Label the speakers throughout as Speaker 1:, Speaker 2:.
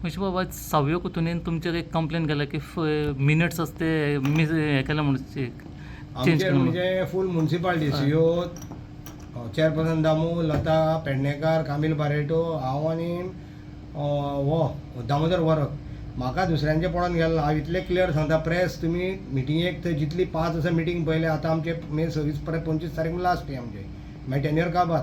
Speaker 1: म्हणजे बाबा सावयो कुतुनीन तुमचेर एक कंप्लेन केल्या की मिनिट्स आसा ते मिस हें केल्या म्हणून चेंज
Speaker 2: आमचेर
Speaker 1: केल्या म्हणून.
Speaker 2: म्हणजे full municipality CO, chairperson Damu, Lata Pednekar, Camil Barreto, हांव आनी हो दामोदर वरक. म्हाका दुसऱ्यांचें पडोन गेलें ना. हांव इतलें क्लियर सांगता, प्रेस तुमी मिटिंगेक थंय जितली 5 वर्सां मिटींग पळयल्या, आतां आमचे मे 26 परत 25 तारीख लास्ट आमचे, मागीर टेन्युअर काबार.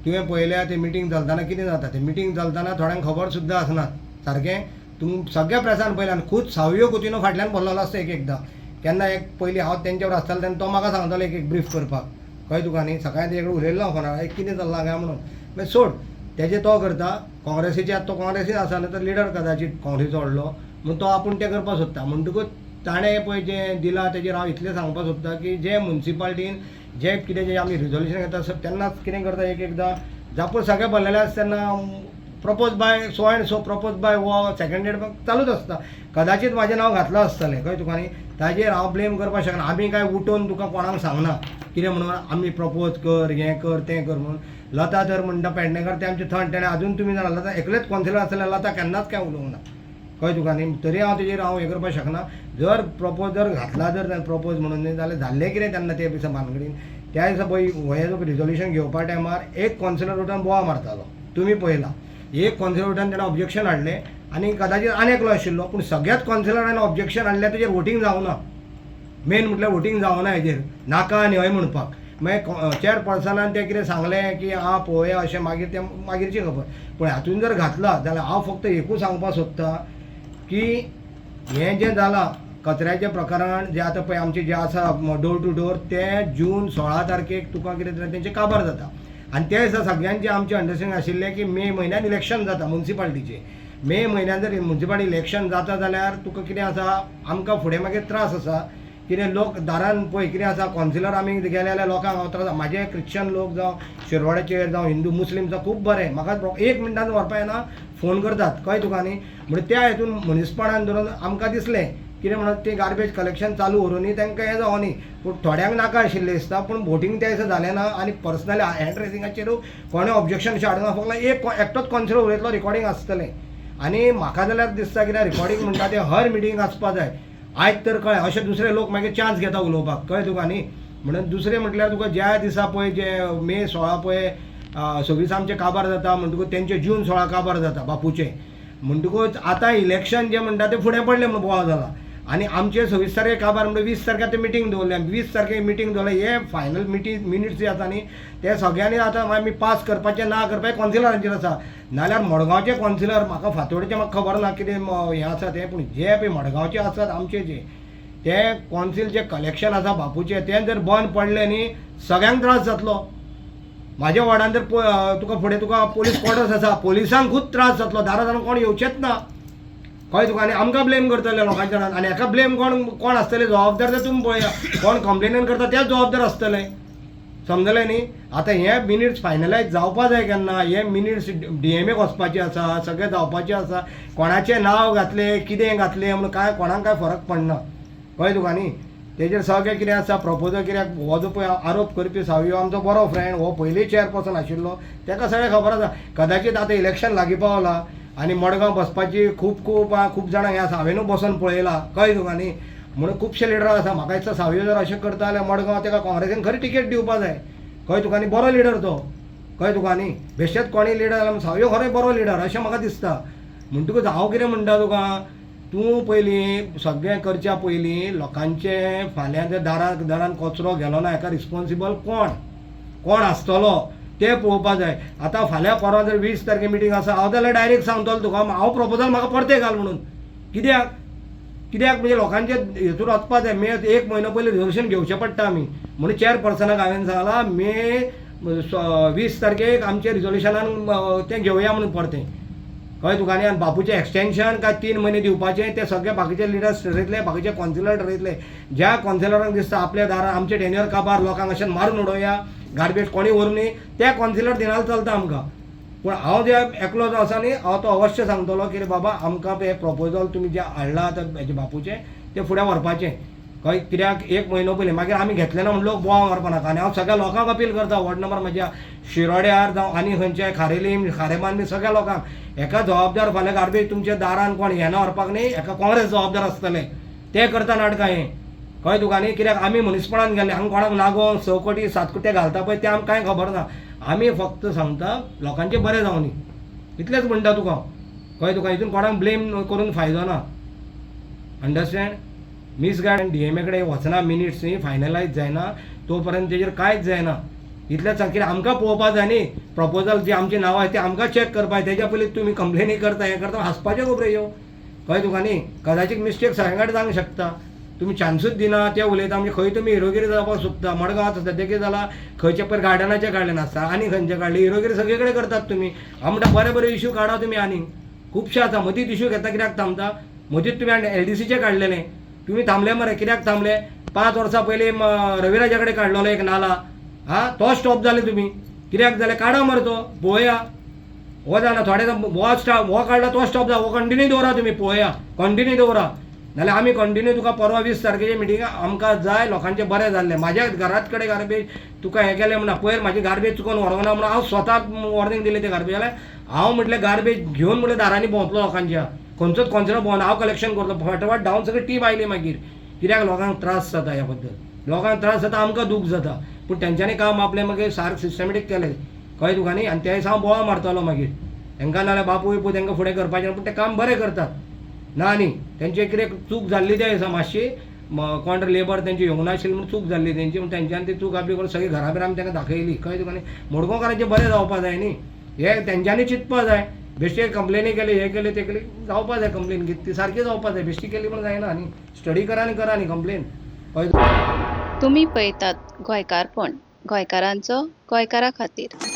Speaker 2: तुवें पळयल्या ते मिटींग चलतना कितें जाता ते मिटींग चलतना थोड्यांक खबर सुद्दां आसना सारकें. तुमी सगळ्या प्रेसान पळयल्या आनी खूद सावयो कुतिनो फाटल्यान भरलेलो आसता. एक एकदां केन्ना एक पयलीं हांव तेंच्यावर आसतालो तेन्ना तो म्हाका सांगतालो एक एक ब्रीफ करपाक, कळ्ळें तुका न्ही. सकाळीं तेजे कडेन उलयल्लो हांव फोनार, एक कितें चल्लां काय म्हणून. मागीर सोड तेजे, तो करता काँग्रेसीचे, आतां तो काँग्रेसीन आसा न्ही तर लिडर कदाचित काँग्रेसीचो व्हडलो म्हूण तो आपूण तें करपाक सोदता. म्हणटकूच ताणें पळय जें दिलां तेजेर हांव इतलें सांगपाक सोदता की जे मुन्सिपाल्टीन जे कितें जें आमी रिजोल्युशन घेता तेन्नाच कितें करता, एक एकदां जापूर सगळे भरलेले आसता तेन्ना propose by so and so, propose by हो, सेकंडेड चालूच आसता. कदाचित म्हाजें नांव घातलां आसतलें, कळ्ळें तुका न्ही. ताजेर हांव ब्लेम करपाक शकना. आमी काय उठोवन तुका कोणाक सांगना कितें म्हणून आमी प्रपोज कर, हें कर, तें कर म्हणून. लता तर म्हणटा पेडणेकर तें आमचें थंड, तेणें अजून तुमी जाणा लता एकलेच कॉन्सिलर आसलें, लता केन्नाच कांय उलोवंक ना, कळ्ळें तुका न्ही. तरी हांव तेजेर हांव हें करपाक शकना. जर प्रपोज जर घातला जर प्रपोज म्हणून न्ही जाल्यार जाल्लें कितें तेन्ना ते दिसा भानगडीन त्या दिसा पळय हें जो रिजोल्युशन घेवपा टायमार एक कॉन्सिलर उठून बोवाळ मारतालो, तुमी पळयला. एक कॉन्सिलर उठून तेणें ऑब्जेक्शन हाडलें आनी कदाचित आनी एकलो आशिल्लो, पूण सगळ्याच कॉन्सिलरान ऑब्जेक्शन हाडलें, तेजेर वोटींग जावना. मेन म्हटल्यार वोटींग जावना हेजेर, नाका आनी हय म्हणपाक. मागीर चेअरपर्सनान तें कितें सांगलें की आं पळोवया अशें, मागीर तें मागीरची खबर. पूण हातून जर घातला जाल्यार हांव फक्त एकूच सांगपाक सोदता की हें जें जालां कचऱ्याचें प्रकरण जें आतां पळय आमचें जें आसा डोर टू डोर, तें जून 16 तारखेक तुका कितें जाता तेंचें काबार जाता. आनी त्या दिसा सगळ्यांचें आमचें अंडरस्टँडींग आशिल्लें की मे म्हयन्यान इलेक्शन जाता मुन्सिपाल्टीचें. मे म्हयन्यान जर मुन्सिपाल्टी इलेक्शन जाता जाल्यार तुका कितें आसा, आमकां फुडें मागीर त्रास आसा. कितें लोक दारान पळय कितें आसा, कॉन्सिलर आमी गेले जाल्यार लोकांक हांव त्रास. म्हाजे क्रिश्चन लोक जावं शिरवाड्याचेर जावं हिंदू मुस्लीम जावं खूब बरें, म्हाका एक मिनटान व्हरपा येना, फोन करतात, कळ्ळें तुका न्ही. म्हणून त्या हितून मनीसपणान धरून आमकां दिसलें कितें म्हणून तें गार्बेज कलेक्शन चालू उरूं तांकां हें जावं न्ही. पूण थोड्यांक नाका आशिल्लें दिसता, पूण वोटींग त्या दिसा जालें ना. आनी पर्सनली हँड रेजिंगाचेरूय कोणें ऑब्जेक्शन अशें हाडूंक ना, फक्त एक एकटोच कॉन्सिलर उलयतलो, रिकॉर्डींग आसतलें. आनी म्हाका जाल्यार दिसता कितें रिकॉर्डींग म्हणटा तें हर मिटींग आसपा जाय. आयज तर कळ्ळें अशें दुसरे लोक मागीर चान्स घेता उलोवपाक, कळ्ळें तुका न्ही. म्हणून दुसरें म्हटल्यार तुका ज्या दिसा पळय जे मे 16 पळय 26 आमचें काबार जाता म्हणटकूच तेंचे जून 16 काबार जाता बापूचें, म्हणटकूच आतां इलेक्शन जें म्हणटा तें फुडें पडलें म्हणून बोवाळ जाला. आनी आमचे 26 तारखेक काबार म्हणटा 20 तारखेक ते मिटींग दवरल्या, 20 तारखेक मिटींग दवरल्या. हे फायनल मिटींग मिनिट्स जे आसा न्ही ते सगळ्यांनी आतां आमी पास करपाचें ना करपाचें कॉन्सिलरांचेर आसा. नाल्यार मडगांवचे कॉन्सिलर म्हाका फातोर्डेचें म्हाका खबर ना कितें हें आसा तें, पूण जे पळय मडगांवचे आसात आमचे जे ते कॉन्सिल जे कलेक्शन आसा बापूचें तें जर बंद पडलें न्ही सगळ्यांक त्रास जातलो. म्हाज्या वॉर्डान जर तुका फुडें तुका पोलीस क्वॉर्टर्स आसा, पोलिसांक खूब त्रास जातलो, दारां जावन कोण येवचेच ना, कळ्ळें तुका. आनी आमकां ब्लेम करतले लोकांच्या जाणान आनी हेका ब्लेम कोण कोण आसतले जबाबदार ते तुमी पळया, कोण कंप्लेनन करता तेच जबाबदार आसतले, समजलें न्ही. आतां हे मिनिट्स फायनलायज जावपा जाय केन्ना, हे मिनिट्स डीएमएक वचपाचे आसा, सगळें जावपाचें आसा. कोणाचें नांव घातलें कितें घातलें म्हणून कांय कोणाक कांय फरक पडना, कळ्ळें तुका न्ही. तेजेर सगळें कितें आसा प्रपोजल, कित्याक हो जो पळय आरोप करपी सावयो आमचो बरो फ्रेंड, हो पयलीं चेअरपर्सन आशिल्लो, ताका सगळें खबर आसा. कदाचित आतां इलेक्शन लागीं पावलां आनी मडगांव बसपाची खूब खूब खूब जाणांक हें आसा, हांवेनूय बसोन पळयलां, कळ्ळें तुका न्ही. म्हणून खुबशे लिडर आसा. म्हाका दिसता सावयो जर अशें करता जाल्यार मडगांव ताका काँग्रेसीन खरी टिकेट दिवपा जाय, कळ्ळें तुका न्ही. बरो लिडर तो, कळ्ळें तुका न्ही. बेश्टेच कोणूय लिडर जाल्यार सावयो खरें बरो लिडर अशें म्हाका दिसता. म्हणटकूच हांव कितें म्हणटा तुका, तूं पयलीं सगळें करच्या पयलीं लोकांचें फाल्यां जर दारान दारान कचरो गेलो ना हेका रिस्पोन्सिबल कोण कोण आसतलो तें पळोवपा जाय. आतां फाल्यां परवां जर 20 तारखे मिटींग आसा, हांव जाल्यार डायरेक्ट सांगतलो तुका हांव प्रपोजल म्हाका परतें घाल म्हणून. कित्याक कित्याक म्हणजे लोकांचे हेतून वचपा जाय. मे एक म्हयनो पयलीं रिजोल्युशन घेवचें पडटा आमी, म्हणून चेअरपर्सनाक हांवें सांगलां मे 20 तारखेक आमचें रिजोल्युशनान तें घेवया म्हणून परतें, कळ्ळें तुका न्ही. आनी बापूचें एक्सटेंशन काय 3 म्हयने दिवपाचें तें सगळे बाकीचे लिडर्स ठरयतले, बाकीचे कॉन्सिलर ठरयतले. ज्या कॉन्सिलरांक दिसता आपल्या दारान आमचे टेन्युअर काबार लोकांक अशें मारून उडोवया, गार्बेज कोणी व्हरूं न्ही, ते कॉन्सिलर दिनाल चलता आमकां. पूण हांव जे एकलो जो आसा न्ही हांव तो अवश्य सांगतलो की बाबा आमकां हें प्रपोजल तुमी जें हाडलां आतां हेजें बापूचें तें फुडें व्हरपाचें. कळ्ळें कित्याक एक म्हयनो पयलीं मागीर आमी घेतले ना म्हण लोक बोवाळ मारपा नाका. आनी हांव सगळ्या लोकांक अपील करता वॉर्ड नंबर म्हज्या शिरोड्यार जावं आनी खंयच्या खारेलीम खारेमान बी सगळ्या लोकांक एका जबाबदार फाल्यां गार्बेज तुमच्या दारान कोण येना व्हरपाक न्ही, एका काँग्रेस जबाबदार आसतलें. ते करता नाटकां हें, कळ्ळें तुका न्ही? कित्याक आमी मनीसपणान गेले हांगा कोणाक लागोन 6 कोटी 7 कोटी घालता पळय तें आमकां कांय खबर ना. आमी फक्त सांगता लोकांचें बरें जावं न्ही, इतलेंच म्हणटा तुका हांव, कळ्ळें तुका? हितून कोणाक ब्लेम करून फायदो ना, अंडरस्टँड? मिसगायड DMA कडेन वचना, मिनिट्स न्ही फायनलायज जायना तो पर्यंत तेजेर कांयच जायना. इतलेंच सांग, कित्याक आमकां पळोवपा जाय न्ही प्रपोजल जी आमची नांवां आसा ती आमकां चॅक करपा जाय. तेज्या पयलीं तुमी कंप्लेनी करता हें करता हांसपाच्यो खबरो ह्यो, कळ्ळें तुका न्ही? कदाचीत मिस्टेक सगळ्यां कडेन जावंक शकता. तुमी चान्सूच दिना ते उलयता म्हणजे खंय तुमी हिरोगिरी जावपाक सोदता. मडगांव सद्या कितें जालां, खंयचे पयर गार्डनाचे काडले नासता आनी खंयचे काडले, हिरोगिरी सगळे कडेन करतात तुमी. हांव म्हणटा बरे बरे इशू काडा तुमी, आनी खुबशे आसा मदींच इशू घेता कित्याक थांबता? मदींच तुमी LDCचे काडलेले, तुमी थांबले मरे, कित्याक थांबले? 5 वर्सां पयलीं रविराजा कडेन काडलेलो एक नाला, आं तो स्टॉप जाले तुमी कित्याक जाले? काडा मरे तो पळोवया, हो जाणा थोडे हो स्टॉप हो काडला तो स्टॉप जाला, हो कंटिन्यू दवरा तुमी पळोवया, कंटिन्यू दवरा. नाल्यार आमी कंटिन्यू तुका परवा 20 तारखेची मिटींग आमकां जाय, लोकांचें बरें जाल्लें. म्हाज्या घरात कडेन गार्बेज तुका हें केलें म्हणा, पयर म्हाजी गार्बेज चुकोन व्हरूंक ना म्हणून हांव स्वताक वॉर्निंग दिलें ते गार्बेज जाल्यार हांव म्हटलें गार्बेज घेवन म्हटलें दारांनी भोंवतलो लोकांच्या, खंयचोच कोन्सलो भोंवना, हांव कलेक्शन करतलो. फाटोफाट धांवन सगळी टीम आयली मागीर, कित्याक लोकांक त्रास जाता ह्या बद्दल, लोकांक त्रास जाता, आमकां दूख जाता. पूण तेंच्यांनी काम आपलें मागीर सारकें सिस्टमॅटीक केलें, कळ्ळें तुका न्ही? आनी ते दिसा हांव बोवाळ मारतालो मागीर तेंकां, नाल्यार बापूय पूत तेंकां फुडें करपाचें ना, पूण तें काम बरें करतात ना न्ही. तेंचे कितें चूक जाल्ली त्या दिसा मातशी कोण लेबर तेंची येवंक नाशिल्ली म्हूण चूक जाल्ली तेंची, पूण तेंच्यांनी ती चूक आपली करून सगळी घरां बिरां आमी तेंकां दाखयली, कळ्ळें तुका न्ही? मडगांवकारांचें बरें जावपा जाय न्ही, हें तेंच्यांनी चिंतपा जाय. बेश्टे कंप्लेनी केली हें केलें तें केलें जावपा जाय, कंप्लेन ती सारकी जावपा जाय, बेश्टी केली म्हूण जायना न्ही. स्टडी करा आनी करा न्ही कंप्लेन, कळ्ळें?
Speaker 3: तुमी पळयतात गोंयकारपण, गोंयकारांचो गोंयकारा खातीर.